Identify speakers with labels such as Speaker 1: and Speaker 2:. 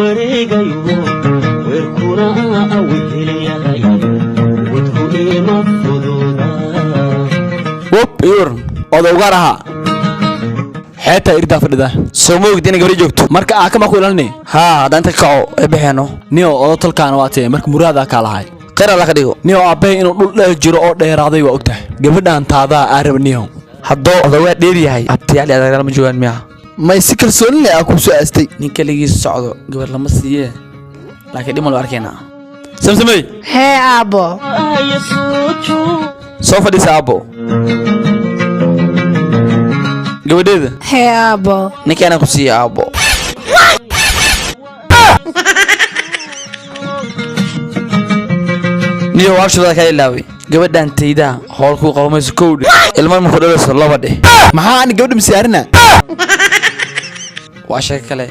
Speaker 1: Wareegayo weerkuna awiheliyahay wadku ima fududa.
Speaker 2: Wob iur odowgaar ahaa xeetaa irdaa fadhida.
Speaker 3: Soo ma ogdi inay gabadhi joogto?
Speaker 2: Marka aa kama ku ilalini.
Speaker 3: Haa, haddaan inta ka kaco ay baxeeno.
Speaker 2: Niyo odo tolkaana waa tee, marka muraadaa kaa lahay.
Speaker 3: Khayr Alla ka dhigo.
Speaker 2: Niyo, aabbahay inuu dhul dheer jiro oo dheeraaday waa ogtahay. Gabadhaan taadaa aa raba, niyo.
Speaker 3: Haddoo odawaa dheer yahay, abtiyaal iyo adeeryaal ma joogaan miya?
Speaker 4: May, si kalsooni leh aa kuu soo aastay.
Speaker 3: Nin keligiis socdo gabar lama siiye, laakiin dhimal waa arkaynaa. Samsamey.
Speaker 5: Hee, aabbo.
Speaker 3: Soo fadhiisa, aabbo. Gabadheeda.
Speaker 5: Hee, aabbo.
Speaker 3: Ninkaana ku siiya, aabbo. Niyo waabshibada kaa ilaaway. Gabadhan taydaa howl kuu qabo mayso, kow dheh. Ilma markuu dhalayso, laba dheh.
Speaker 4: Maxaa ani gabadha masiyaarina?
Speaker 3: Waa sheeko kale.